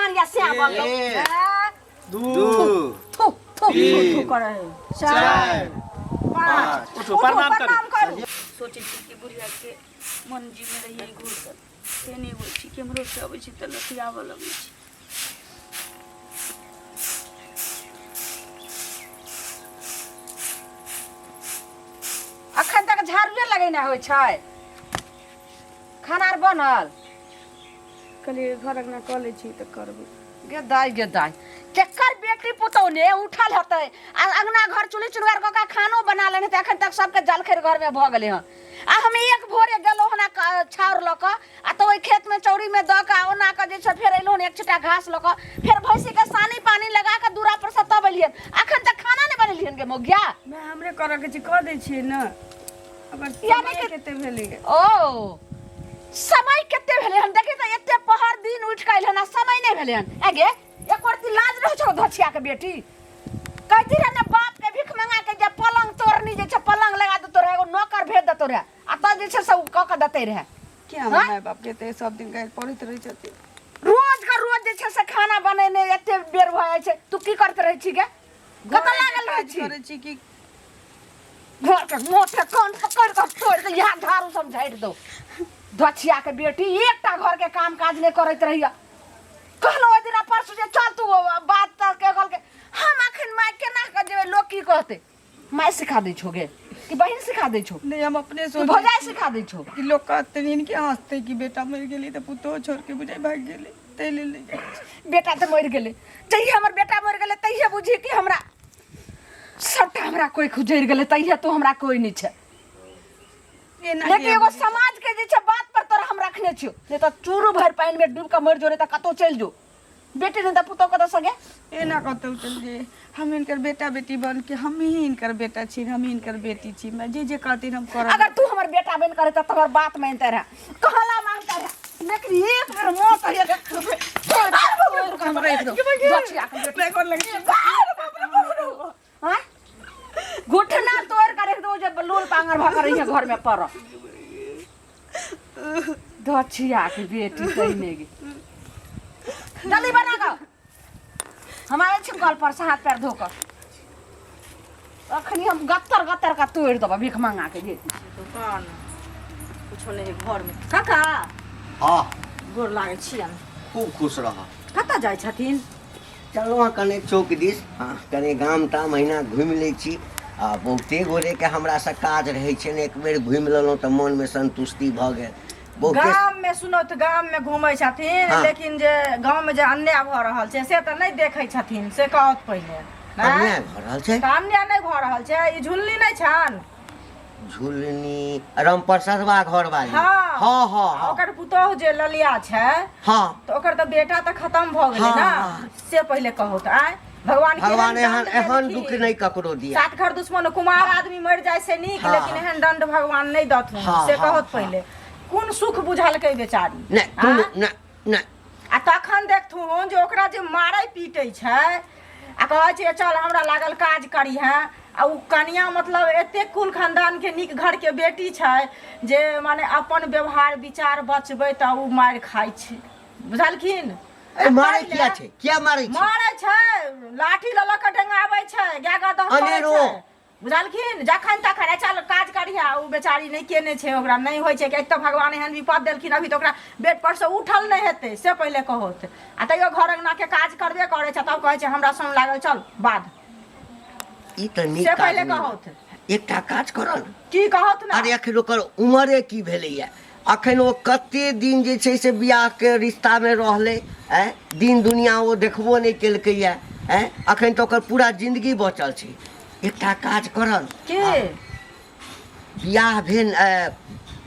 भगवान या से बनलो एक, हैं? दू थू थू थू थू तीन, करे चार चारि पाँच पाँच। उठू, प्रणाम करू। प्रणाम करू सोचै छी कि बुढ़ियाके मन जीमे रहियै घुसल से नहि होइ छै केम्हरो से अबै छै तऽ लतियाबऽ लगै छै अखन तक झाड़ूए लगेना होइ छै खाना आर बनल कहलियै घर अंगना कऽ लै छी तऽ करबै गे दाइ गे दाइ केकर बेटी पुतौह ने उठल हेतै आ अंगना घर चुल्ही चुनगार कऽ के खानो बना लेने हेतै अखन तक सबके जलखै घरमे भऽ गेलै हँ आ हम एक भोरे गेलहुँ हन आ छाउर लऽ कऽ आ तऽ ओहि खेतमे चौरीमे दऽ कऽ आ ओना कऽ जे छै फेर अयलहुँ हन एक छिट्टा घास लऽ कऽ फेर भैंसीके सानी पानी लगा कऽ दूरा पर से तब एलियन अखन तक खाना नहि बनेलियन गे मौगिया माय हमरे करऽ के छै कऽ दै छियै ने अगर यानी समय कि- कते भेलैए ओ समय कते भेलै हन देखी तऽ एते पहर दिन उठि कऽ अयलै हन आ समय नहि भेलै हन आ गे एक रत्ती लाज रहै छौ धछिया के बेटी कहती रहे ने बाप के भीख मंगा के जे पलंग तोड़नी जे छै पलंग लगा देतो रहे एगो नौकर भेज देतो रहे आ तब जे छै से ओ कऽ के देते रहे के हमर हाँ? माय बाप के तऽ सब दिन गारि पढ़ैत रहै छथिन रोज का रोज जे छै से खाना बनेने एते बेर भऽ जाइ छै तू की करैत रहै छी गे कतऽ लागल रहै छी करै छी कि घर के मोटे कान पकड़ के तोड़ दे यहाँ झाड़ू सब झाड़ि दो दछिया के बेटी एकटा घर के काम काज नहीं करैत रहिया कहलो ओहि दिना परसू जे चल तू बात तऽ के कहलकै हम अखन माय केना कऽ जेबै लोक की कहतै माय सिखा दै छौ गे कि बहिन सिखा दै छौ नहि हम अपने कि सोचै भौजाइ सिखा दै छौ कि लोक कहतै हिनके हँसतै कि बेटा मरि गेलै तऽ पुतोह छोड़ि के बुझाइ भागि गेलै ताहि लेल नहि जाइ छी। बेटा तऽ मरि गेलै जहिया हमर बेटा मरि गेलै तहिया बुझी कि हमरा सबटा हमरा कोइ खुजरि गेलै तहिया तो हमरा कोइ नहि छै एना लेकिन किया एगो बजै छी? समाज के जे छै बात पर तोरा हम रखने छियो नहीं तऽ चूरू भरि पानि में डूब के मरि जो नहीं तऽ कतौ चलि जो बेटी नहीं तऽ पुतोह कतौ संगे एना कतौ चलि जे हम हिनकर बेटा बेटी बन के हम ही हिनकर बेटा छी हम ही हिनकर बेटी छी मैं जे जे कहथिन हम करब अगर तू हमर बेटा बन करे तऽ तोहर बात मानते रह कहला मांगते रह लेकिन एक बेर मुँह तऽ हम रख दो बचिया के बेटी। नहि गोर लगै छी। आँय? घुटना तोड़ कर रख दो जब लूल पांगर भऽ कर घर में पड़ दछिया के बेटी कहीं गे जल्दी बना कऽ हम आबै छी कल पर से हाथ पैर धो कऽ अखनी हम गत्तर गत्तर का तोड़ देबै भीख मंगा के बेटी दुकान कुछो नहि है घरमे काका हाँ गोर लागै छियनि खूब खुश रह कतऽ जाइ छथिन चलू अहाँ कने चौक दिस हँ कने गाम ताम अहिना घुमि लै छी आ बहुते गोरेके हमरासँ काज रहै छै ने एक बेर घुमि लेलहुँ तऽ मोनमे सन्तुष्टि भऽ गेल बहुते गाम में सुनो तऽ गाम में घूमै छथिन हाँ। लेकिन जे गाँव में जे अन्याय भऽ रहल छै से तऽ नहि देखै छथिन से कहत पहिले आँय? अन्याय भऽ रहल छै तऽ अन्याय नहि भऽ रहल छै ई झुलनी नहि छनि झुलनी रामप्रसादवा घरवाली हाँ हँ हँ आ हँ ओकर पुतोहु जे ललिया छै हँ तऽ ओकर तऽ बेटा तऽ खतम भऽ गेलै हाँ, ने हाँ। से पहिले कहू तऽ आँय भगवान केहन भगवान एहन दंड एहन देलखिन? दुख नहि ककरो दिया सात घर दुश्मन कुमार आदमी मरि जाइ से नीक हाँ। लेकिन एहन दंड भगवान नहि दथुन हाँ, से हाँ, कहत हाँ। पहिले कोन सुख बुझलकै बेचारी नहि कोनो आँय? नहि नहि आ तखन देखथुन जे ओकरा जे मारै पीटै छै आ कहै छै चल हमरा लागल काज करिहेँ आ ओ कनिया मतलब एतेक कुल खानदानके नीक घरके बेटी छै जे माने अपन व्यवहार विचार बचबै तऽ ओ मारि खाइ छै बुझलखिन ए, मारै किया छै किया मारै छै मारै छै लाठी लऽ लऽ कऽ डेंगाबै छै गाय गदह करै अनेरो। छै बुझलखिन जखन तखन चल काज करिहे ओ बेचारी नहि केने छै ओकरा नहि होइ छै एक तऽ भगवान एहन विपद देलखिन अभी तऽ ओकरा बेड पर से उठल नहि हेतै से पहिले कहत आ तैयो घर अंगना के काज करबे करै छै तब कहै छै हमरा सुन लागल चल बाद ई तऽ नीक से काज पहिले नहि कहत एकटा काज करऽ ने की कहत ने अरे अखन ओकर उमरे की भेलैया अखन ओ कते दिन जे छै से बियाहके रिश्तामे रहलै आँय दिन दुनिया ओ देखबो नहि केलकैया आँय अखन तऽ ओकर पूरा जिंदगी बचल छै एकटा काज करल की बियाह भेल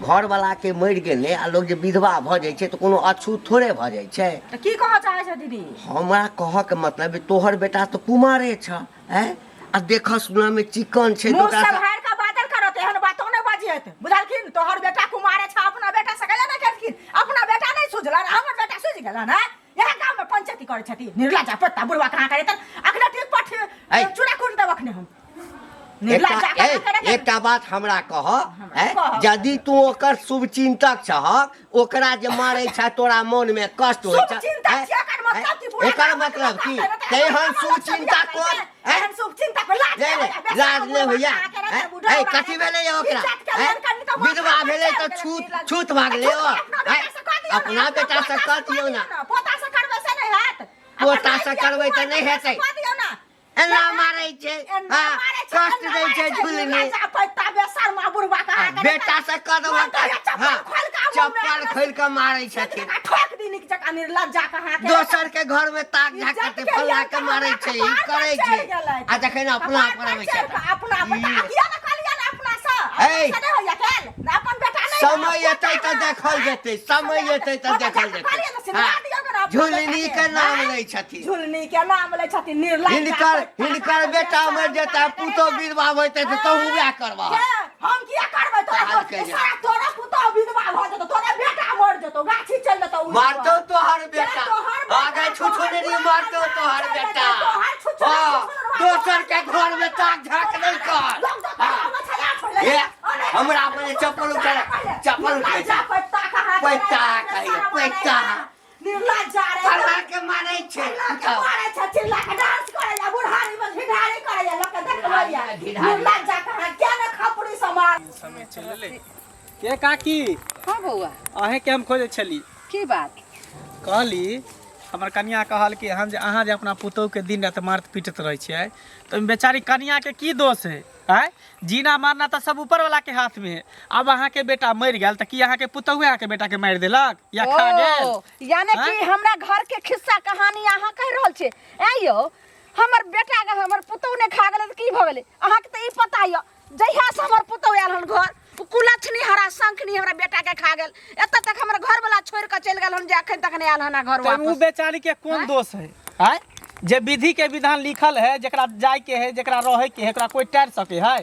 घरवलाके मरि गेलै आ लोक जे विधवा भऽ जाइ छै तऽ कोनो अछूत थोड़े भऽ जाइ छै तऽ की कहऽ चाहै छै दीदी हमरा कहऽके मतलब तोहर बेटा तऽ कुमारे छ आँय आ देखऽ सुनऽमे चिकन छै तऽ मुँह ओकरा सम्हारि कऽ बाजल करत एहन बातो नहि बजियत बुझलखिन तोहर बेटा कुमारे छ अपना बेटा से कैला नहि केलखिन अपना बेटा नहि सुझलन हमर बेटा सुझि गेलन हँ इएह गाममे पंचायती करै छथि निर्लज्जा पत्ता बुढ़वा कहाँ करे तऽ अखने ठीक पठ ऐ। चूड़ा कूट देब अखने हम निर्लज्जा एकटा कहाँ ए, करे तऽ- एकटा बात हमरा कह हमरा कह। यदि तू ओकर शुभचिंतक छहक ओकरा जे मारै छ तोरा मन में कष्ट होइ शुभ छ चिंतक ऐं? छियै एकर मतलब की बुढ़ा एकर मतलब की तेहन सुचिंता कोन हैं? एहन शुभचिंतक लाज नहीं, नहि नहीं, होइया, लाज नहि होइया। बेटा हैं? के बुढ़ा ए, कथी भेलै यौ ओकरा? इज्जत के हैं? लड़का नहि तऽ विधवा माथा भेलै पर तऽ चढ़ि छूत गेलै। छूत भागलै ओ अपना हैं? बेटा से कह दियौ अपना ने, बेटा से कह दियौ ने पोता से करबै से नहि हैत पोता से करबै तऽ नहि हेतै। कह दियौ ने एना मारै छै एना हाँ, मारै छै, कष्ट एना दै मारै छै झुलनी निर्लज्ज पैता बेशर्म आ बुढ़बा के अहाँके बेटा से कह देबह मोन तऽ चप्पल हाँ, खोलि कऽ आबू हमरा चप्पल खोलि कऽ मारै छथिन जकाँ ठोक दी नीक जकाँ निर्लज्जा के अहाँके दोसर के घर में ताक झाक इज्जत करते के फल्ला लिए के मारै हमरा छै ई कपार पर करै चढ़ि छै गेलै। आ जखन अपना कपार पर पर अबै छै चढ़ि कऽ अपना पर तऽ ई- किया ने कहलियै ने अपना से ऐ। अपना से नहि होइया खेल ने अपन बेटा नहि समय एतै तऽ देखल जेतै समय एतै तऽ देखल जेतै हाँ, झुलनी के नाम लै छथिन झुलनी के नाम लै छथिन निर्लज्ज हिनकर हिनकर बेटा मरि जेतै पुतोह विधवा होइतै तऽ तहु वएह करबह के? हम किया करबै तोरा हाल के जे। सारा तोरा पुतोह विधवा भऽ जेतौ तोरा बेटा मरि जेतौ गाछी चलि जेतौ उड़ि कऽ। मारतौ तोहर बेटा तोहर बेटा, आगे छुछुनरी तोहर मारतौ बेटा, तोहर बेटा तोहर छुछुनरी, हाँ, छुछुनरी, दोसर के घर में ताक झाक नहीं कर लोग तो हाँ। हमरा छला छोड़ले। ए, अरे, हमरा अपने चप्पल उठा चप्पल उठा निर्लज्जा पैता कहाँ पैता कहियो, पैता। निर्लज्जा रे फल्ला के मारै छै चिल्ला के मारै छै, चिल्ला के डांस करैया, बुढ़ारी में ढिढारी करैया, लोक के देखबैया। ढिढारी। निर्लज्जा कहाँ, किया ने खपड़ी से मार समय चलि एलै के काकी हाँ बौआ अहें के हम खोजै छली की बात कहली हमर कनिया कहल कि हम जे अहाँ जे अपना पुतोहुके दिन राति मारत पीटैत रहै छियै तऽ ओहिमे बेचारी कनियाके की दोष है आँय जीना मारना तऽ सब ऊपर वाला के हाथ में है अब अहाँके बेटा मरि गेल तऽ की अहाँके पुतोहुए अहाँके बेटाके मारि देलक या खा गेल ओ, यानी कि आँय? हमरा घर के खिस्सा कहानी अहाँ कहि रहल छियै ऐं यौ हमर बेटा के हमर पुतोहु ने खा गेलै तऽ की भऽ गेलै अहाँके तऽ ई पता यऽ जहिया से हमर पुतोहु आयल हन घर ओ कुलक्षणी हरा शंखनी हमरा बेटा के खा गेल एतऽ तक हमर घर वाला छोड़ि कऽ चलि गेल हन जे अखन तक नहि आयल हन घर तऽ ओ वापस बेचारी के कोन दोष है आँय जे विधि के विधान लिखल है जेकरा जाय के है जेकरा रहे के है ओकरा कोई टार सके है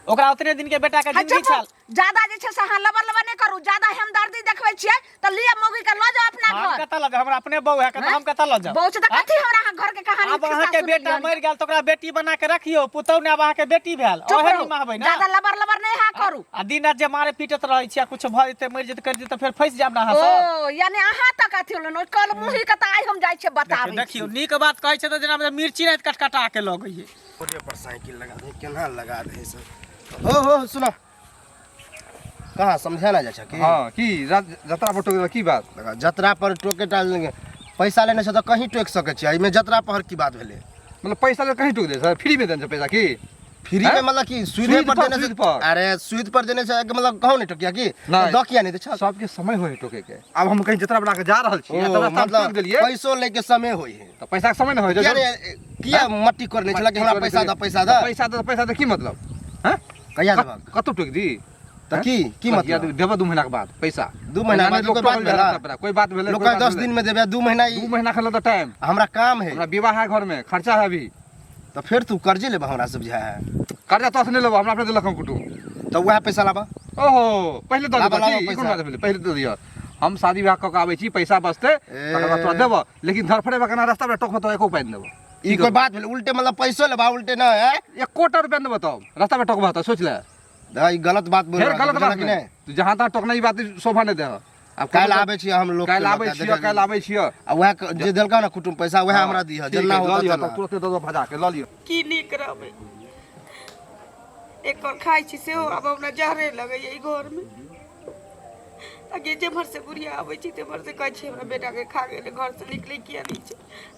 ओकरा उतने दिन के बेटा के हाँ, जिंदगी चुप छल ज्यादा जे छै से अहाँ लबर लबर नहि करू ज्यादा हमदर्दी देखबै छियै तऽ लिअ मौगी के लऽ जाउ अपना हम घर कतऽ लऽ जाउ हमरा अपने बहू है कतऽ हम कतऽ लऽ जाउ बहू छै तऽ कथी हमरा अहाँ घर के कहानी आब अहाँके बेटा मरि गेल तऽ ओकरा बेटी बना के रखियौ पुतहु ने आब अहाँके बेटी भेल चुप ओहे रहू निमाहबै ने ज्यादा लबर लबर नहि अहाँ करू आ दिन राति जे मारे पीटैत रहै छी आ कुछ भऽ जेतै मरि जेतै करि जेतै फेर फँसि जायब ने अहाँ सब ओ यानी अहाँ तक अथी होलन ओहि कल मुही के तऽ आइ हम जाइ छियै बताबै देखियौ नीक बात कहै छै तऽ जेना मिर्ची राति कटकटा के लगैए रोडे पर साइकिल लगा दे केना लगा दे सब हो हो सुनो कहाँ समझा ना जा छै की हाँ की जतरा पर टोक की बात देखा, जतरा पर टोके टाल देंगे पैसा लेने से तऽ कहीं टोकि सकै छियै एहिमे जतरा पर की बात भेलै मतलब पैसा ले कहीं टोक दे सर फ्री में देने छै पैसा की फ्री हैं? में मतलब कि सुदे सूद पर पर, देने से सूद पर। अरे सुद पर देने से कि मतलब कहूँ नहीं टोकिया की नहीं। दऽ किया नहीं दै छह सबके समय होय टोके के आब हम कहीं जतरा बना के जा रहल छी ओ, तब रास्ता में टोक मतलब देलियै पैसो लेके समय होय है तऽ पैसा के समय न होय किया रे किया मट्टी करने छला कि हमरा पैसा दऽ पैसा दऽ पैसा दऽ पैसा दऽ की मतलब हैं कहिया देबक कतौ टोक दी तऽ की की कहिया मतलब देबऽ 2 महीना के बाद पैसा 2 महीना बाद लोक कोई बात टोकल भेला रास्ता पर, कोई बात भेलै लोग कोई बात 10 भेलै। दिन में देबे 2 महीना 2 महीना खेल तऽ टाइम हमरा काम है हमरा विवाह है घर में खर्चा है अभी तऽ फेर तू कर्जे लेबह हमरा से बुझा है कर्जा तोस नहि लेबो हमरा अपने देलक हम कुटुम तऽ वएह पैसा लाबह ओहो पहिले दऽ लाबऽ, दिअ लाबऽ की ई कोन पैसा। बात भेलै पहिले दऽ दिअ हम शादी विवाह कऽ के आबै छी पैसा बचतै तकर बाद तोरा देबऽ लेकिन धरफड़ेबा केना रास्ता पर टोकबऽ तऽ एको पाइ नहि देबऽ ई कोई बात भेलै उल्टे मतलब पैसो लेबह उल्टे न है एकोटा रुपया नहि देबऽ तब रास्ता पर टोकबऽ तऽ सोच ले देख, ई गलत बात बोल फेर रहल गलत बुझलह बात कि नहि नहि तू जहाँ तहाँ टोकना ई बात शोभा नहि देह आब काल्हि आबै छियै हम लोग काल्हि आबै छियै काल्हि आबै छियै आ वएह जे देलका ने कुटुम पैसा वएह हमरा दिहऽ ठीक जेना है, लऽ होतऽ लिअ तेना। तब तुरते दऽ दऽ भजा के लऽ लिअ की नीक रहबै एक कल खाइ छी सेहो आब हमरा जहरे लगैए ई घरमे आगे जेम्हर से बुढ़िया आबै छै तेम्हर से कहै छै हमरा बेटाके खा गेलै घरसँ निकलै किया नहि छै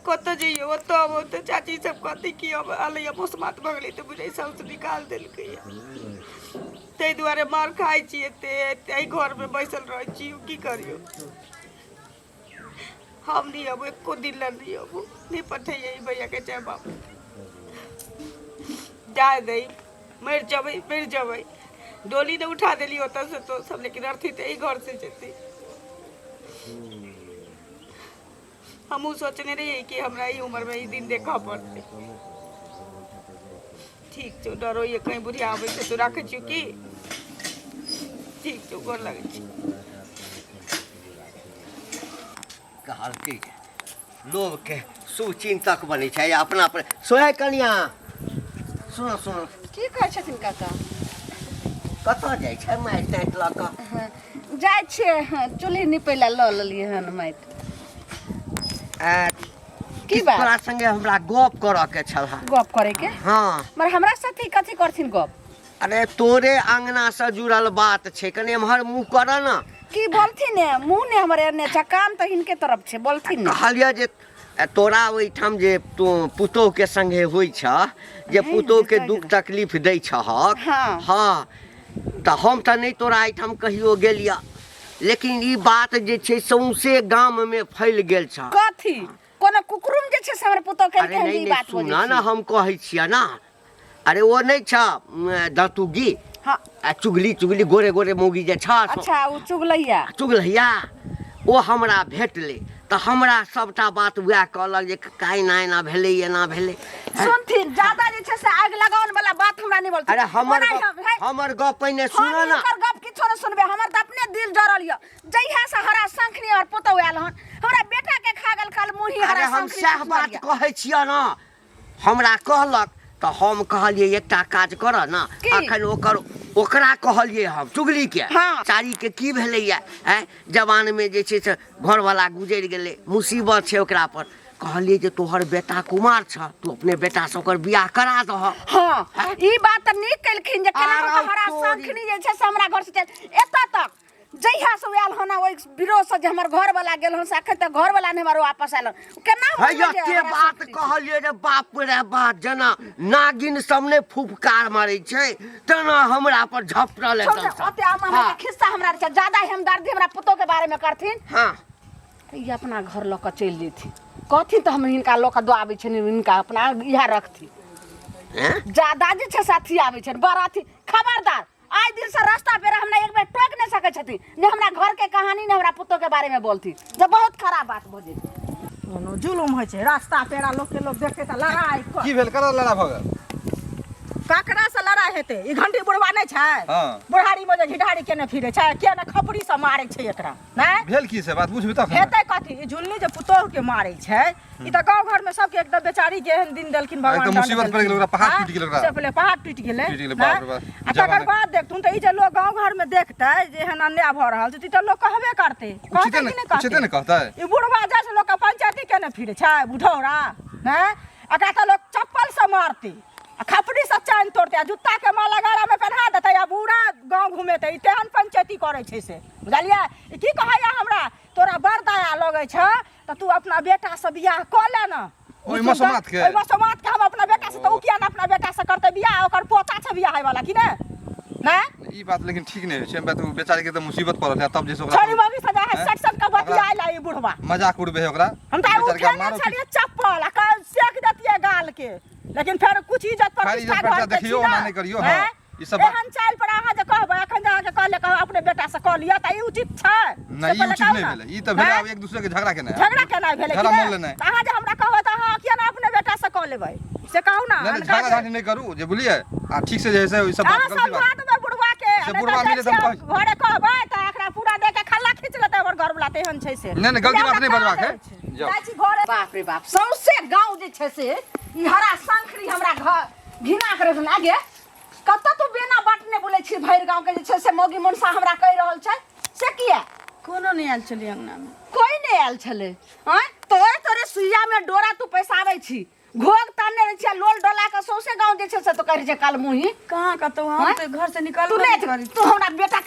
कतऽ जइयै ओतऽ अबै तऽ चाची सब कहतै कि अब एलैए मौसमात भऽ गेलै तऽ बुझै साउस निकालि देलकैए ताहि दुआरे मार खाइ छी एते एते एहि घरमे बैसल रहै छी की करियौ हम नहि अबू एको दिन लए नहि अबू नहि पठैयै ई भैयाके चाहे बाप जाय दै मरि जेबै मरि जेबै डोली नहि उठा देली ओतऽसँ तो सब लेकिन अर्थी तऽ एहि घरसँ जेतै हमहूँ सोचने रहियै कि हमरा ई उमरमे ई दिन देखऽ पड़तै ठीक छौ डरो ये कहीं बुढ़िया आबै छै तो राखै छियौ की ठीक छौ गोर लगै छी कहलकै लोकके सुचिन्तक बनै छै अपना पर सोहे कनिया सुनो सुनो की कहै छथिन काका कतऽ जाइ छै माटि ताटि लऽ कऽ जाइ छियै हँ, चूल्हि निपै लए लऽ लेलियै हन माटि आ की बात? तोरा संगे हमरा गप करऽ के छल हँ। गप करे के? हँ। मगर हमरा साथे कथी करथिन गप? अरे तोरे अंगना से जुड़ल बात छै, कने एम्हर मुँह कर न। की बोलथिन ने, मुँह ने हमर एने छै, कान तऽ हिनके तरफ छै, बोलथिन ने। कहलियै जे तोरा ओहिठाम जे तू पुतोह के संगे होइ छ, जे पुतोह के दुख तकलीफ दै छहक। हाँ। हाँ, तऽ हम तऽ नहि तोरा एहिठाम कहियो गेलियऽ, लेकिन ई बात जे छै सौंसे गाममे फैल गेल छ। कथी? कोनो कुकुरुम जे छै से हमर पुतोह अरे केलकै हन जे नहि ई नहि बात बजै सुनऽ ने, छी? हम कहै छियै ना। अरे ओ नहि छ दतुगी। हाँ। आ चुगली चुगली गोरे गोरे मौगी जे छ। अच्छा, ओ चुगलैया। चुगलैया ओ हमरा भेटलै तऽ हमरा सबटा बात वएह कहलक जे कका एना एना भेलै, एना भेलै। सुनथिन, ज्यादा जे छै से आगि लगाउन वाला बात हमरा नहि बोलथिन। अरे हमर ओना गप, हे, हमर गप पहिने हम सुनऽ ना। हिनकर गप किछो नहि सुनबै, हमर तऽ अपने दिल जरल यऽ। जहिया से हरा शंखनी और पुतहु आयल हन, हमरा बेटा के खा गेल कल मुँही हरा अरे हम शंखनी सएह छुछुनर बात यऽ। कहै छियऽ ना। हमरा कहलक तऽ हम कहलियै एकटा काज कर ना। की? अखन ओकर ओकरा कहलियै हम चुगली के। हाँ। चारी के की भेलैया, आँय, जवान में जे छै से घरवाला गुजरि गेलै, मुसीबत छै ओकरा पर। कहलियै जे तोहर बेटा कुमार छ, तू अपने बेटा से ओकर बियाह करा दह। हाँ, ई बात तऽ नीक केलखिन जे केना आर कऽ हरा तोरी। शंखनी जे छै से हमरा घर से चलि एतऽ तक जहिया से आयल हन ओहि विरोध से जे हमर घर वाला गेल हन से अखन तक घर वाला नहि हमर वापस आयल हन। केना है बुझबै जे एते हमरा बात शंखनी छै? कहलियै रे बाप रे बाप, जेना नागिन सब ने फुफकार मारै छै तेना हमरा पर झपटल छोड़ एकदम दे, से। ओते आम हाँ। के खिस्सा हमरा छै, ज्यादा हमदर्दी हमरा पुतोह के बारे में करथिन। हाँ। तऽ ई अपना घर लऽ कऽ चलि जेथिन, कहथिन तऽ हम हिनका लऽ कऽ दऽ आबै छियनि, हिनका अपना इएह रखथिन। हैं? ज्यादा जे छै से अथी आबै छनि बड़ अथी। खबरदार, आइ दिन से रास्ता पेरा हमरा एक बेर टोकि नहि सकै छथिन, ने हमरा घर के कहानी ने हमरा पुतोह के बारे में बोलथिन, जे बहुत खराब बात भऽ जेतै। कोनो जुलुम होइ छै, रास्ता पेरा लोकके लोक देखतै तऽ लड़ाइ कर। की भेल, ककरा लड़ाइ भऽ गेल? ककरा से लड़ाइ हेतै? ई घंटी बुढ़वा नहि छै? हाँ। बुढ़ारी में जे घिढारी केने फिरे छै, किया ने खपड़ी से मारै छै एकरा? नहि भेल की से बात बुझबी तखन ने। हेतै कथी? ई झुलनी जे पुतोह के मारै छै, ई तऽ गाँव घर में सबके एकदम बेचारी के एहन दिन देलखिन भगवान, एकदम दंड मुसीबत पड़ि गेलै ओकरा, पहाड़ देलखिन। टूटि गेलै ओकरा। से पहिले पहाड़ टूटि गेलै, टूटि गेलै, नहि? बाप रे बाप। आ तकर जवान- बाद देखथुन तऽ ई जे लोग गाँव घर में देखतै जे एहन अन्याय भऽ रहल छै, तऽ ई तऽ लोग कहबे करतै। उचिते कहतै ने कि नहि उचिते ने कहतै? कहतै। ई बुढ़वा जाइ छै लोक के पंचायती केने फिरे छै बुढ़ौरा, नहि? एकरा तऽ लोग चप्पल से मारतै आ खपड़ी से चानि तोड़तै आ जूता के माला गला में पहिना देतै आ पूरा गाँव घुमेतै। ई तेहन पंचायती करै छै से, बुझलियै? ई की कहैया हमरा, तोरा बड़ दया लगै छ तऽ तू अपना बेटा से बियाह कऽ ले न। ओहि मसोमात के? ओहि मसोमात के हम अपना बेटा से, तऽ ओ किया ने अपना बेटा से करतै बियाह? ओकर पोता छै बियाह वाला कि ने? नहि ई बात लेकिन ठीक नहि होइ छै। बात ओ बेचारी के तऽ मुसीबत पड़ल है, तब जे छै ओकरा छोड़ी मम्मी से जाय हैं? सट सट के बतियाय ला ई बुढ़वा। मजाक उड़बे है ओकरा। हम तऽ आइ बेचारी के उठेने मारो छलियै चप्पल आ कल सेक देतियै गाल के, लेकिन फेर कुछ इज्जत खैर, इज्जत प्रतिष्ठा प्रतिष्ठा घर के देखियौ, छी ना। ओना नहि करियौ, हाँ। हैं? ई सब बात- एहन चालि पर अहाँ जे कहबै अखन जे अहाँके कहले कहबै अपने बेटा से कऽ लिअ, तऽ ई उचित छै? नहि, से ई पहिले उचित कहू नहि ना। भेलै। ई तऽ भेलै हैं? आब एक दूसरे के झगड़ा केनाइ। झगड़ा केनाइ भेलै झगड़ा कि मोल नहि? लेनाइ। तऽ अहाँ जे हमरा कहबै तऽ अहाँ किया ने अपने बेटा से कऽ लेबै, से कहू ना। नहि नहि, अनका झगड़ा जे- झाँटी नहि करू जे बुझलियै, आ ठीक से जे है से ई सब बात अहाँ गलती समझा बात। देबै बुढ़वा के, से नहि बुढ़वा तऽ मिले तऽ हम जाइ छियै, घरे कहबै तऽ एकरा पूरा दे के खल्ला खींच लेतै हमर घरवला, तेहन छै से। नहि नहि, गलती बात नहि हमरा बजबाक है। कहाँ जाइ जाउ। जाइ छी घरे। बाप रे बाप, सौंसे गाँव जे छै से ई हरा शंखरी हमरा घर घिना के रखने। आगे कतऽ तू बेना बाँटने बोलै छी भरि गाँव के जे छै से मौगी मनसा हमरा कहि रहल छै, से किया? कोनो नहि आयल छलै अंगना में। कोई नहि आयल छलै? आँय, तोरे तोरे सुइया में डोरा तू पैसाबै छी, घोघ तानने रहै छी आ लोल डोला के सौंसे गाँव जे छै से तो कहै छै काल मुही। कहाँ कतौ हम आँय? तऽ घर से निकल तू नहि, तू हमरा बेटा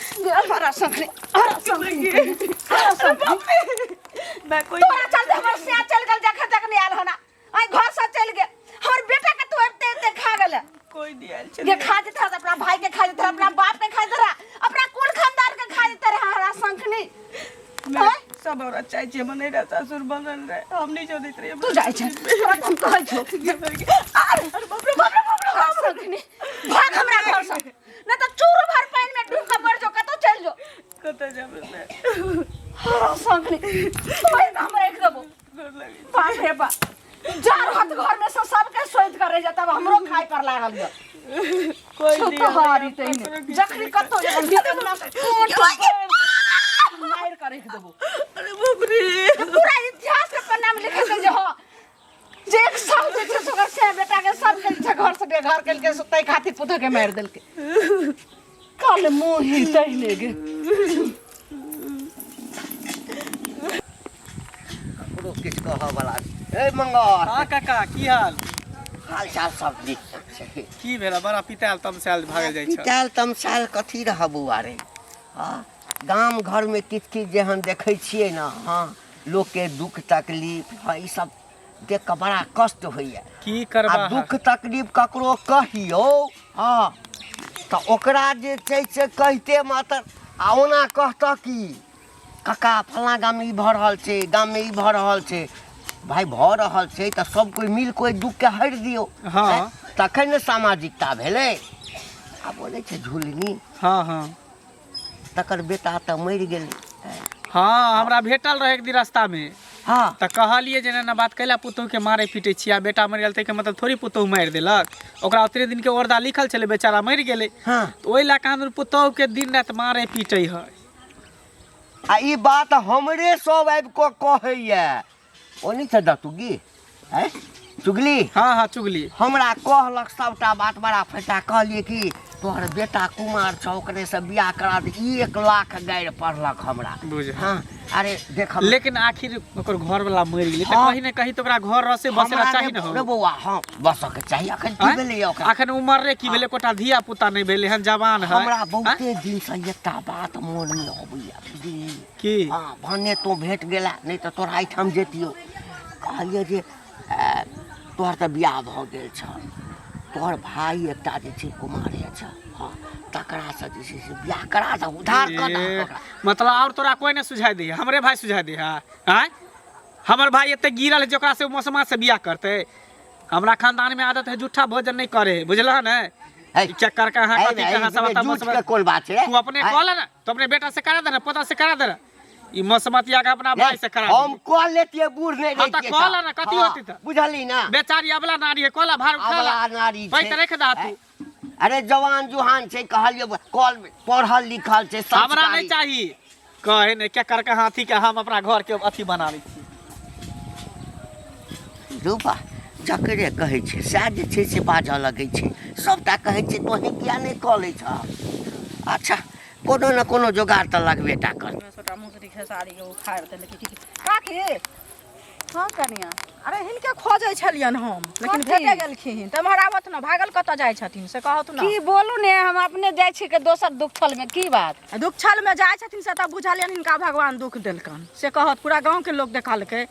हरा शंखरी, हरा शंखरी, हरा शंखरी। मैं कोई तोरा चलते हमर सिया चलि गेल, जखन तक नहि आयल हन आइ घर से चलि गेल। हमर बेटा के तू एते एते खा गेल। कोई नहीं आयल जे छलै। खा जेतै तऽ अपना भाई के खा जेतै, अपना बाप के खा जेतै, अपना कुल खानदान के खा जेतै रहे हरा शंखनी। मैं आँय? सब औरत चाहे छै हमर नैहरा सासुर बनल रहे, हम नहीं चाहैत रहियै। तू जाइ छै, तोरा तऽ हम कहै छौ। अरे बाप रे बाप रे बाप रे। हरा शंखनी, भाग हमरा घर से, नहि तऽ चूरू भर पानि में डूब के मर जो, कतौ चलि जो। कतऽ जेबै मैं? हरा शंखनी, तोरे तऽ हम राखि देबो। गोर लगै छी। बाप रे बाप, जा रहत घर में से सबके सोइत कर रह जाता, हमरो खाय पर लागल यऽ। कोई नहीं छुतहारी आबै, तहिने ककरो किछु जखनी नहि कतौ जेबै, अंगना से मारि के राखि देबो। अरे बाप रे, पूरा इतिहास के पन्ना में लिखल छै जे हाँ, जे एक साल जे छै से ओकर से बेटा के सबके जे छै घर से बेघर केलकै, से ताहि खातिर पुतोह के मारि देलकै। कल मुँही तहिने गे। ककरो किछु कहऽ बला ए मंगल। हाँ काका, की हाल? हाल चाल सब नीक छै। की भेल, बड़ा पितायल तमसायल भागल जाइ छ? पितायल तमसायल कथी रह बौआ रे, हँ गाम घरमे किछु किछु जे हम देखै छियै ने, हँ लोकके दुःख तकलीफ, हँ ई सब देख कऽ बड़ा कष्ट होइए। की करबा? आ दुःख तकलीफ ककरो कहियौ, हँ तऽ ओकरा जे छै से कहिते मात्र आ ओना कहतऽ कि काका फलाँ गाममे ई भऽ रहल छै, गाममे ई भऽ रहल छै। भाय भऽ रहल छै तऽ सब कोइ मिल कऽ ओहि दुःखके हरि दियौ। हँ। तखन ने सामाजिकता भेलै। आ बोलै छै झुलनी। हँ हँ। तकर बेटा तऽ मरि गेलै। हँ, हमरा भेटल रहै एक दिन रास्तामे। हँ। तऽ कहलियै जे एना बात कैला पुतोहुके मारै पीटै छियै? आ बेटा मरि गेल ताहिके मतलब थोड़ी पुतोहु मारि देलक? ओकरा ओतने दिनके औरदा लिखल छलै, बेचारा मरि गेलै। हँ। तऽ ओहि लए कऽ हम पुतोहुके दिन राति मारै पीटै है। आ ई बात हमरे सब आबि कऽ कहैया। ओ नहि छै दतुगी, आँय चुगली? हँ हँ, चुगली। हमरा कहलक सबटा बात बड़ा फटा। कहलियै कि तोहर बेटा कुमार छौ, ओकरे से बियाह करा दे। 1 लाख गारि पढ़लक हमरा। बुझ। हँ, अरे देख। लेकिन आखिर ओकर घर वाला मरि गेलै तऽ कहीं ने कहीं तऽ ओकरा घर रसे बसेला हमरा चाही ने ने। रे हो बौआ, हँ बसऽके चाही। अखन की आँय? भेलैया ओकरा? अखन उमर रे की भेलै, एकोटा धिया पुता नहि भेलै हन, जवान है। हमरा बहुते दिनसँ एकटा बात मोनमे अबैया, बुझली? की? हँ, भने तोँ भेट गेला, नहि तऽ तोरा एहिठाम जैतियौ। कहलियै जे तोहर तऽ बियाह भऽ गेल छह, तोहर भाय एकटा जे छै कुमारे छह, हँ तकरासँ जे छै से बियाह करा दह, उधार कऽ दहक ए, ओकरा। मतलब आओर तोरा कोइ नहि सुझाइ दैए, हमरे भाय सुझाइ दै है? आँय, हमर भाय एते गिरल है जे ओकरा से मौसमा से बियाह करतै? हमरा खानदान में आदत है जूठा भोजन नहीं करे है, बुझलह ने? है। ई चक्कर के अहाँ है कथी ने, कहाँ एहिमे सब आता झूठ मौसमा। के कोन बात छै? तू अपने है? कह ले ना, तो अपने बेटा से करा दे ना, पोता से करा दे ना, ई मौसमतिया के अपना भाई से करा हम दे। कह लेतियै बूढ़ नहीं हाँ, तऽ रहितियै। कह ले ना, कथी हाँ, होती तऽ? बुझली ना? बेचारी अबला नारी है, कहला भार उठा अबला ला। नारी पैत छै। रख दा तू। अरे जवान जुहान छै, कहलियै कल पढ़ल लिखल छै, हमरा नहीं संस्कारी। चाहिए। कहे ने क्या कर के हाथी के हम अपना घर के अथी बना लै छी। रूपा जकरे कहै छै सएह जे छै से बाजऽ लगै छै। सभटा कहै छै तोही किया नहि कऽ लै छह? अच्छा, कोनो ने कोनो जोगाड़ तऽ लगबे टा कर। छोटा मुसरी खेसारी के उखाड़ि देलकै की काकी? हँ कनिया। अरे हिनके खोजै छलियनि हम, लेकिन कथी? भेटे गेलखिन। तऽ एम्हर आबत ने, भागल कतऽ जाइ छथिन से कहत ने। की बोलू ने, हम अपने जाइ छी के दोसर दुखल में। की बात? दुःखल में जाइ छथिन से तऽ बुझलियनि हिनका भगवान दुःख देलकनि से कहत। पूरा गाँवके लोक देखलकै,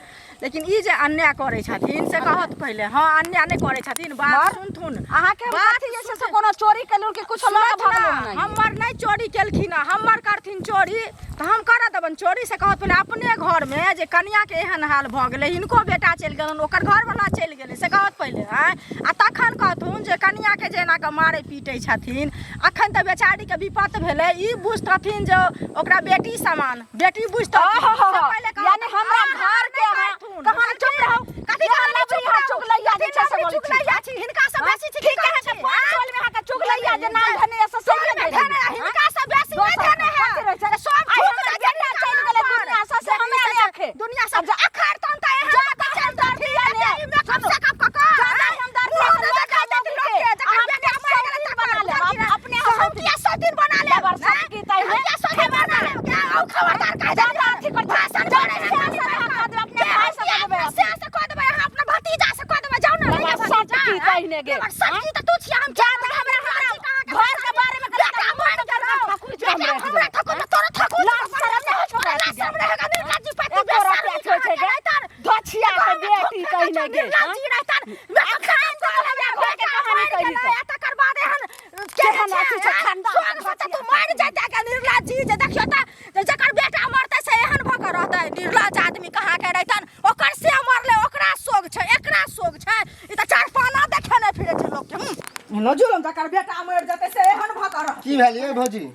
लेकिन ई जे अन्याय करै छथिन से कहत पहिले। हँ, अन्याय नहि करै छथिन, बात सुनथुन। अहाँके हम बात कथी जे छै से कोनो चोरी केलहुँ कि कुछो लऽ कऽ सुनथु भगलहुँ? ने, नहि, हमर नहि चोरी केलखिन हँ, हमर करथिन चोरी तऽ हम करऽ देबनि चोरी से कहत पहिले। अपने घरमे जे कनियाके एहन हाल भऽ गेलै, हिनको बेटा चलि गेलनि, ओकर घरवला चलि गेलै, से कहत पहिले। आँय, आ तखन कहथुन जे कनियाके जे एना कऽ मारै पीटै छथिन। अखन तऽ बेचारीके विपत भेलै, ई बुझतथिन जे ओकरा बेटी समान बेटी बुझतथिन से पहिले कहत। यानी हमरा अहाँ घर के नहि अहाँ करथुन। कहाँ चुप रहू। कथी यहाँ कहलियै लबड़ी चुप अहाँ रहू? चुगलैया जे छै से कथी बोलै छी। चुगलैया छी? हिनका से बेसी छी? ठीक है, अहाँके पाँच साल में अहाँके चुगलैया जे नाम धेने यऽ से सहिए टोलमे नहि धेने रहै। हिनका से बेसी नहि दोसर धेने है। कथी रहै छै? सब आइ थूक हमर दै छै बेटा हिनका चलि गेलै नाम पर। दुनिया सँ, से बेटी हमरा से नहि अखे। दुनिया से अखर तहन तऽ एहन जा कऽ तहन चलि दर्दी देथिन, ने। एते मेकअप सेकअप कऽ कऽ, जा आँय? हम दर्दी मुँह के नहि लऽ देखाइ जाउ देथिन लोकके, जखन अहाँ बेटा अपने मरि गेलै सौतीन तखन बना लेब, बुझलखिन। अपने से हम सौतीन। किया सौतीन बना लेब? लेबर सब आँय? की तै हम किया सौतीन बना लेब? क्या आउ खबरदार कहि जा देलियै। अथी कर भाषण जा करै है से खाली से बैठ कऽ देबै, अपने कऽ। भाय से किया कऽ देबै। अपना से से कऽ देबै, अहाँ अपना भतीजा से कऽ देबै, जाउ ने। लेबर नहि सब भतीजा, की आँय? तहिने गे। लेबर सब की तऽ तू छियै, हम जा किया तऽ हमरा हमरा घर के बारे में बेटा मरि गेलौ। ठाकुर जी बेटा हमरा हमरा ठाकुर तऽ तोरो ठाकुर लाज शरम नहि होइ छौ लाज राति शरम रहेगा निर्लज्ज पाती एको बेशर्मी रति होइ छै गे? कहाँ के रहितन? धछिया के बेटी कहिने गे। निर्लज्ज रहितन। अखन तो हमरा घर के कहानी कहि गेलै, आ तकर बाद एहन केहन अथी छै खानदान स्वर्ग से तऽ तू मरि जैते के निर्लज्ज जी, जे देखियौ तऽ जे जकर बेटा मरतै से एहन भऽ कऽ रहतै। निर्लज्ज आदमी कहाँ के रहितन? ओकर से मरलै ओकरा शोक छै, एकरा शोक छै, ई तऽ चार पाना देखे नहि फिरै छै लोकके। हूँ जुलम, जकर बेटा मरि जेतै से एहन भऽ कऽ रहतै। की भेल यै भौजी?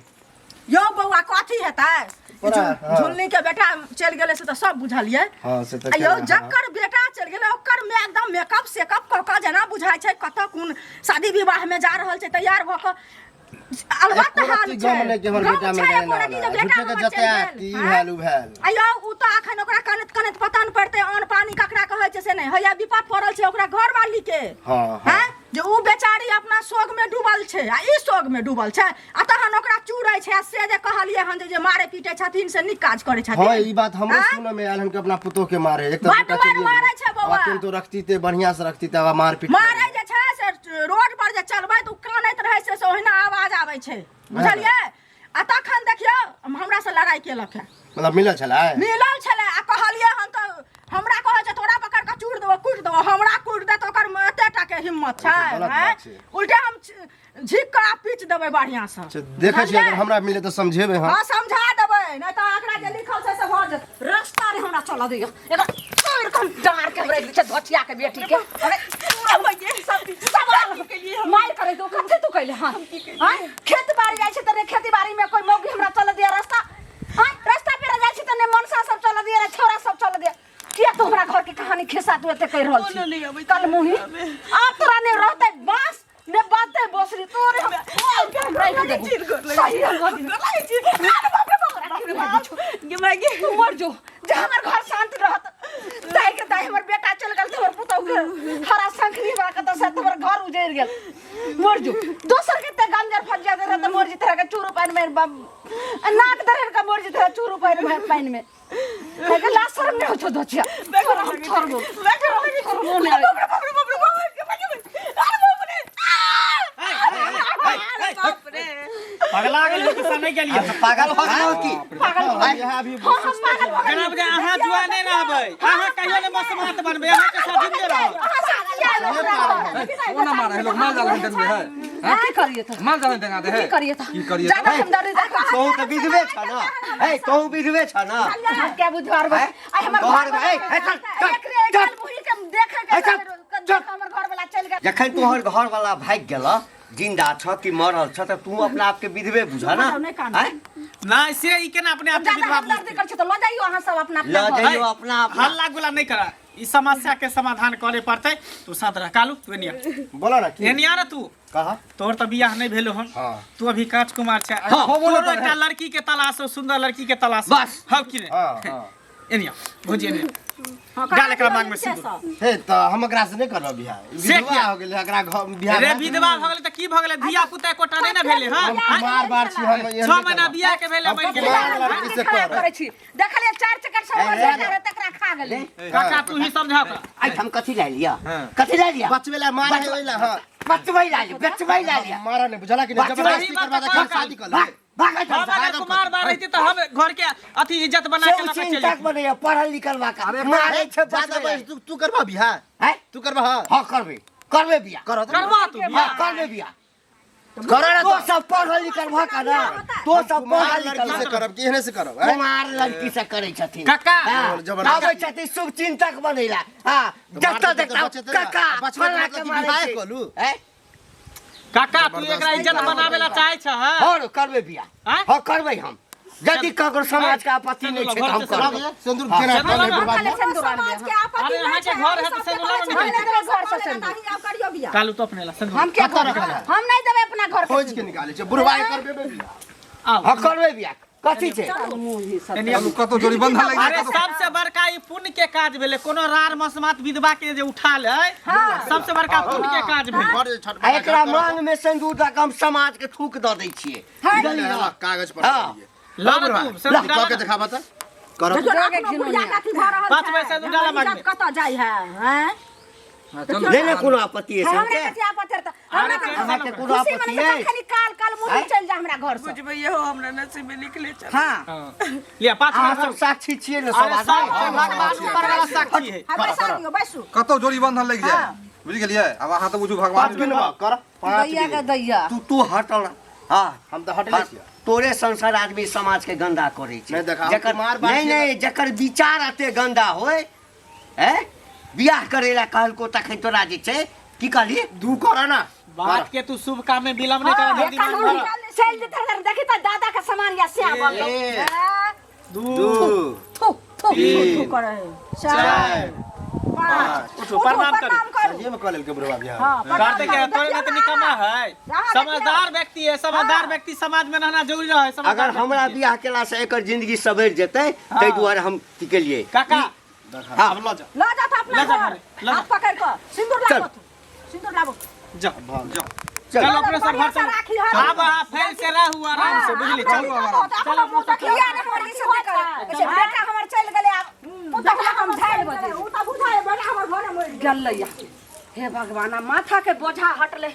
यौ बौआ, कथी हेतै? तोरा, हाँ। झुलनी के बेटा चलि गेलै से तऽ सब बुझलियै। हाँ, से तऽ आ यौ केना, हाँ। जकर बेटा चलि गेलै ओकर में एकदम मेकअप सेकअप कऽ कऽ जेना बुझाइ छै कतऽ कोन शादी विवाह में जा रहल छै तैयार भऽ कऽ। अलबत्त एको हाल रत्ती छै। गम नहि कि हमर गम बेटा छै मरि एको गेलै रत्ती जे ना, बेटा झूठे के हमर चलि जतायत गेल, कि ई आँय? भेल उ भेल। आयौ उ तऽ अखन ओकरा कनैत कनैत पता नहि पड़तै अन्न पानी ककरा कहै छै से नहि हैया विपद पड़ल छै ओकरा घरवाली के हँ, हँ। आँय? जे उ बेचारी अपना शोक में डूबल छै आ ई शोक में डूबल छै आ तहन ओकरा चूरै छै आ से जे कहलियै हन जे जे मारे पीटे छथिन से नीक काज करै छथिन हाँ ई बात हमरो आँय? सुनऽ में आयल हन कि अपना पुतोह के मारे एक बड्ड बेटा मारि चलिए मारै गेलै। छै बौआ। आब किन्तु रखती ते बढ़िया से रखती ते मार पीट मारे जे छै से रोड पर जे चलबै तऽ उ कानैत रहै छै से ओहिना आवाज आबै छै बुझलियै आ तखन देखियौ हमरा से लड़ाइ केलक हँ मतलब मिलल छलै मिलल छलै आ कहलियै हम तऽ हमरा कहै छै तोरा पकड़ कऽ चूर देबो कुटि देबो हमरा कुटि देत ओकर एते टा के हिम्मत छै ई तऽ गलत आँय? बात छै। उल्टे हम झीक कऽ आ पीच देबै बढ़िआँ सँ अच्छा, देखै छियै अगर हमरा मिले तऽ समझेबै हम हँ समझा देबै नहि तऽ एकरा जे लिखल छै से भऽ जेतै रास्ता रे हमरा चलऽ दिअ एकरा तोड़ कऽ हम डाँर के हम राखि दै छियै धोचिया के बेटी के अरे सवाल मारि करै तू कथी तू कैले हँ आँय? खेत बाड़ी जाइ छै तऽ रे खेती बाड़ी में कोई मौगी हमरा चलऽ दिअ रास्ता आँय रास्ता पेरा जाइ छै तऽ ने मनसा सब चलऽ दिअ रे छौड़ा सब चलऽ दिअ किया तू हमरा घर के कहानी खिस्सा तू एते कहि रहल कोनो नहि छी अबै छै कल मुही आब तोरा ने रहतै बांस ने बाजतै बोसरी तोरे हम तोड़ के हम राखि देबो सही हम भऽ जेबो। अरे बाप रे बाप, राखि देबो। गे माय गे तू मर जो जे हमर घर शांत रहत दाइ के दाइ हमर बेटा चल गेल तऽ हमर पुतहु के हरा शंखनी हमरा कतऽ से हमर घर उजड़ि गेल मर जो दोसर के ते गंजर फजिया दे रहत मर जित के चूरू पानि में नाक दरहर के मर जित चूरू पानि में पानि में के ला शर्म नहीं होछो दोचिया तोरा हम छोड़बो तोरा हम छोड़बो नहीं बाप रे बाप रे बाप रे बाप रे अरे बाप रे अरे बाप रे पगला गेलियै कि नहि गेलियै पागल हो गेलौ की पागल हो गेल। यहाँ अभी हाँ हम पागल हो जेना बुझाय अहाँ जुआ नहि रहबै अहाँ कहियो नहि मसमात बनबै अहाँके साथ जिंदे रहब ओ ना मारे है लोग माल जाल देंगे है गेल की करिए तऽ माल जाल देंगे है की करिए तऽ की करिए ज्यादा हमदर्दी देखै तोहू तऽ विधवे छ न हे तोहू विधवे छ न के बुझार हैं? आई हमर तोहर घर ए, ए, चल, चल, एकरे चल। गाल बुही के देखे के ए, चल, चल। हमर घर वाला चल गेल जखन तोहर घर वाला भागि गेल जिंदा छ कि मरल छ तऽ तू अपना आपके विधवे बुझ न नहि कानू। हैं? नहि से ई केना अपने आप के ज्यादा विधवा हमदर्दी बुझतै करै छै तऽ लऽ जाइयो अहाँ सब अपना अपना लऽ घर। जइयो अपना अपना हल्ला गुल्ला नहि करा ई समस्या के समाधान करे पड़तै तू साथ रह कालू तू एनिया बोला ना की एनिया ना तू कहा तोहर तऽ बियाह नहि भेलो हन हाँ। तू अभी कांच कुमार छै हाँ, होबो नहि तोरो करे। एकटा लड़की के तलाश हो सुंदर लड़की के तलाश हो। बस। हौ कि नहि हाँ हाँ एनिया भौजी एनिया हँ, डाल एकरा मांग में सिंदूर। हे तऽ हम एकरा से नहि करब बियाह ई से विधवा किया? हो गेलै एकरा घर बियाह रे भए विधवा भऽ गेलै तऽ की भऽ गेलै धिया पुता एकोटा नहि ने भेलै हँ हम कुमार बार छी हम एहन 6 नहि महीना करब। बियाह के भेलै हम मरि गेलै कुमार लड़की से खराब करब करै छी देखलियै चारि चक्कर सब हमर बेटा रहै तकरा खा गेलै काका तू ही समझा ओकरा। एहिठाम कथी लए लिअ कथी लए लिअ बचबै ला मारे है ओहि ला हाँ बचबै लए लिअ बेचबै लए लिअ मारा नहि बुझला कि नहि बचबै जबरदस्ती करबा तऽ घर शादी कर ले भाग भाग एहिठाम हम से। अगर कुमार बार रहिती तऽ हम घर के अथी इज्जत बना से के लऽ के चलि चिंता जैती। बनैया पढ़ल लिखल बाका मारे छै ज्यादा बचबै बस तू तू करबा बियाह हैं? तू करबा हाँ हाँ करबै करबै बियाह करऽ तऽ करबा तू हाँ बियाह करबै बियाह करऽ ना तो तऽ सब पढ़ल लिखल भऽ कऽ ना तो सब कुमार पढ़ल लड़की लिखल से करब कि एहने से करब हैं? कुमार लड़की से करै छथिन काका हाँ, जबरदस्ती। आबै छथिन शुभ चिंतक बनैला हाँ तऽ मारतै जतऽ तऽ देखता बचेतै ना। काका बचबै फल्लाँ तऽ के मतलब कि मारै बियाहे छै। कऽ लू। हैं? काका तू एकरा इज्जत बनावे ला चाहे छ हां हँ करबै बियाह आँय? हँ करबै हम यदि ककरो समाज के आपत्ति नहि छै तऽ हम करबै सिंदूर केना सिंदूर कम है लगा। बर्बाद सिंदूर समाज के आपत्ति अरे नहि अहाँके छै, घर है तऽ सबके सिंदूर कहै छै, लगा हम नहि देबै घर से ताही आब करियौ बियाह। कालू तो अपने ला सिंदूर हम क्या करब हम नहीं देबै अपना घर के खोज के निकाले छै बुढ़वा के करबे बियाह आओ हँ करबै बियाह कथी छै एनिया चलू कतौ जोड़ी बंधन लागि अरे जाय कतौ सबसे बड़का ई पुण्य के काज भेलै कोनो रार मसमात विधवा के जे उठा ले सबसे बड़का पुण्य के काज भेलै बड़ छठ आ एकरा मांग में सिंदूर दऽ कऽ हम समाज के थूक दऽ दै छियै बुझलियै ने? कागज पर हाँ। ला ना तू सिंदूर कह डाला के ना। दिखाबा तऽ करब देखियौ ने, अखनो बुढ़िया के अथी भऽ रहल पाँच छै। पैसा दू डाला हमर मांगमे। इज्जत कतऽ जाइ है हैं? चलू नहि नहि कोनो आपत्ति अछि हमरा अहाँके कथी आपत्ति है हमरा अरे अहाँके कोनो खुशी आपत्ति मने अछि खाली काल काल मुँह चलि जा हमरा घर से बुझबै हो हमरा नसीब में लिखले चल हाँ लिया पाँच अहाँ मिनट सब साक्षी छियै ने अरे सब सब आदमी भगवान ऊपर वाला साक्षी है हाँ, बैसा दियौ बैसू कतौ जोड़ी बंधन लागि जाय बुझि गेलियै आब अहाँ तऽ बुझू भगवान पाँच दिन कर पाँच दैया के दिन दैया तू तू हटल हाँ हम तऽ हटले छियै तोरे संसार आदमी समाज के गंदा करै छै नहि देखा, हम जकर कुमार बार नहि छियै नहि जकर विचार एते गंदा होय हैं बियाह करे ला कहलको तखन तोरा जे छै की कहली दू कर ना बात के तू शुभ काम में विलंब नहीं कर जल्दी मान भर चलि जेतै देखी तऽ दादा के सामान या से बनलो एक दू दू थू थू तीन करै चारि पाँच। उठू, प्रणाम करू। प्रणाम करू। सही में कऽ लेलकै बुढ़वा बियाह। हाँ, प्रणाम करते क्या करू। तोरे में तो देखियौ निकम्मा ना, है। अहाँ समझदार व्यक्ति है, समझदार व्यक्ति समाज में रहना जरूरी है। समझदार अगर व्यक्ति हमरा के। बियाह केला से एकर जिंदगी सवरि जेतै, ताहि दुआरे हम की केलियै। काका, हाँ। अब लऽ जाओ। लऽ जात अपना लऽ जा घर। घरे, लऽ जा। हाथ पकड़ि कऽ सिन्दूर चल। लाबो, सिन्दूर लाबो। जाओ जाओ। चल। चलो अपने सब घर बढ़िया से चलो। राखी हर। अब अहाँ फेर से रहू आराम से, बुझली? चलो चलो अपने सब किया ने मर्जी से कर बेटा हमर चलि गेलै, आब पुतहु लए हम झाड़ि बजै। उ तऽ बुझाइ बेटा हमर घरे मरि गेल। गेलै। हे भगवान, माथा के बोझा हटलै।